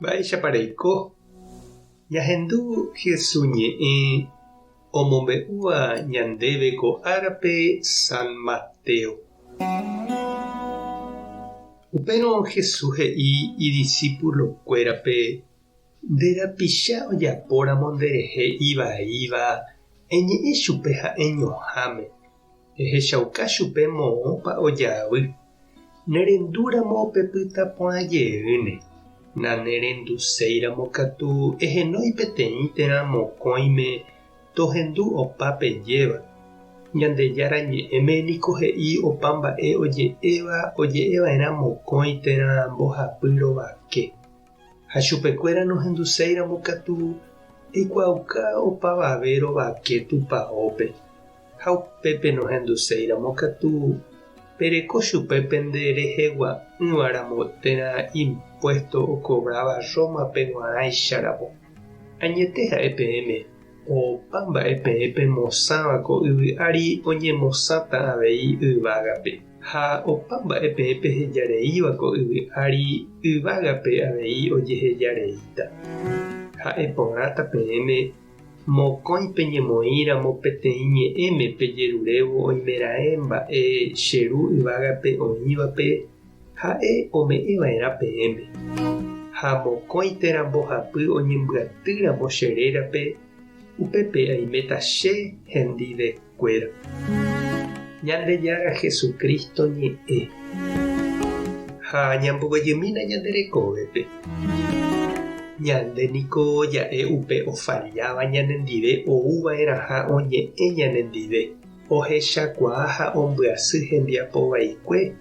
Mba'éichapa reiko? Ñahendu Hesu ñe'ẽ omombe'úva ñandéve ko árape San Mateo. Upérõ Hesu he'i idisípulokuérape, Nde rapicha ojapóramo nderehe ivaíva, eñe'ẽ chupe ha'eñoháme. Ehechauka chupe moõpa ojavy. Nerendúramo pepyta porã jeýne. Nanerenduséiramo katu ehenói peteĩ térã mokõime tohendu opa pejéva. Ñandejára Ñe'ẽme niko he'i opa mba'e oje'éva oje'eva'erã mokõi térã mbohapy rovake. Ha chupekuéra nohenduséiramo katu eikuaauka opavave rovake tupaópe. Ha upépe nohenduséiramo katu, pereko chupe pende rehegua'ỹva ramo térã impuésto okovráva Rómape g̃uarãicha ramo. Añete ha'e peẽme, opa mba'e peẽ pemosãva ko yvy ári oñemosãta avei yvágape, ha opa mba'e peẽ pehejareíva ko yvy ári yvágape avei ojehejareíta. Ha'e porãta peẽme Mokõi peñemoĩ ramo peteĩ ñe'ẽme pejerurévo oimeraẽ mba'e che Ru yvágape oĩvape, ha'e ome'ẽ va'erã peẽme. Ha mokõi térã mbohapy oñembyaty ramo che rérape, upépe aiméta che hendive kuéra. Ñandejára Jesucristo ñe'ẽ. Ha ñamboguejymína ñande rekovépe. Ñande niko ja'e upe ofalláva ñanendive ou va'erãha oñe'ẽ ñanendive, ohechakuaa ha ombyasy hembiapo vaikue,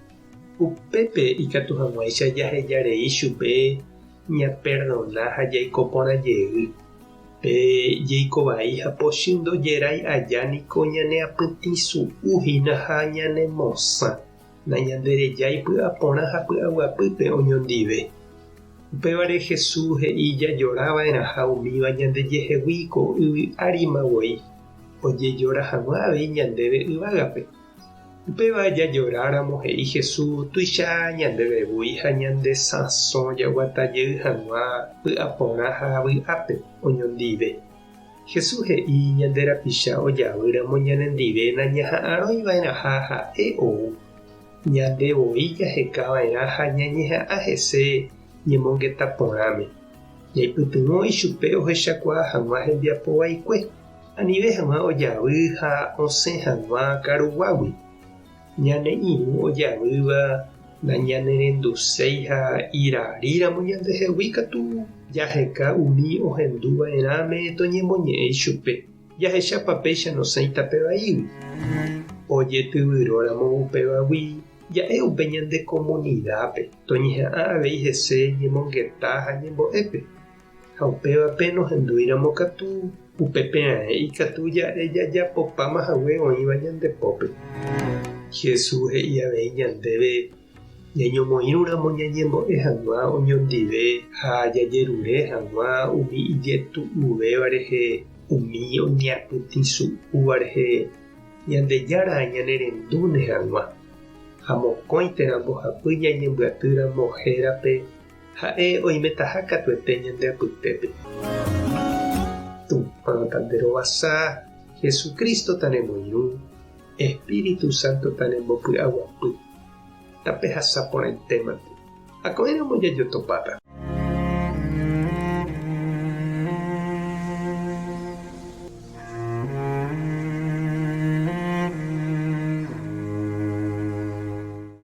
upépe ikatu hag̃uáicha jaheja rei chupe ñaperdona ha jaiko porã jey. Pe jeiko vai ha pochy ndojerái aja niko ñaneapytĩsu'u hína ha ñanemosã, nañanderejái py'aporã ha py'aguapýpe oñondive. Upévare Jesús he'i jajora va'erãha umíva ñandejehegui ko yvy árima voi, ojejora hag̃ua avei ñandéve yvágape. Upéva jajoráramo he'i Jesús tuicha ñandéve voi ha ñande sãso jaguata jey hag̃ua py'aporã ha vy'ápe oñondive. Jesús he'i ñande rapicha ojavýramo ñanendive nañaha'arõi va'erãha ha'e ou. Ñande voi jaheka va'erã ha ñañeha'ã hese ñemongeta porãme. Ñaipytyvõ ichupe ohechakuaa hag̃ua hembiapo vaikue. Anive hag̃ua ojavy ha osẽ hag̃ua karuguágui. Ñane irũ ojavýva nañanerenduséi ha iraríramo ñandehegui katu jaheka umi ohendu va'erãme toñemoñe'ẽ ichupe, jahechápa péicha nosẽi tape vaígui. Ojetyvyróramo upévagui ja'e upe ñande komunidápe toñeha'ã avei hese ñemongeta ha ñembo'épe. Ha upévape nohendúiramo katu, upépe raẽ ikatu ja'e jajapopáma hague oĩva ñande pópe. Jesús he'i avei ñandéve ñañomoirũramo ñañembo'e hag̃ua oñondive ha jajerure hag̃ua umi ijetu'uvéva rehe, umi oñeapytĩsu'úva rehe, Ñandejára ñanerendúne hag̃ua. Ha mokõi térã mbohapy ñañembyatýramo hérape, Ha'e oimetaha katuete ñande apytépe. Tupã tanderovasa, Jesucristo tanemoirũ, Espíritu Santo tanembopy'aguapy. Tapehasa porãitémante. Ha ko'ẽramo jajotopáta.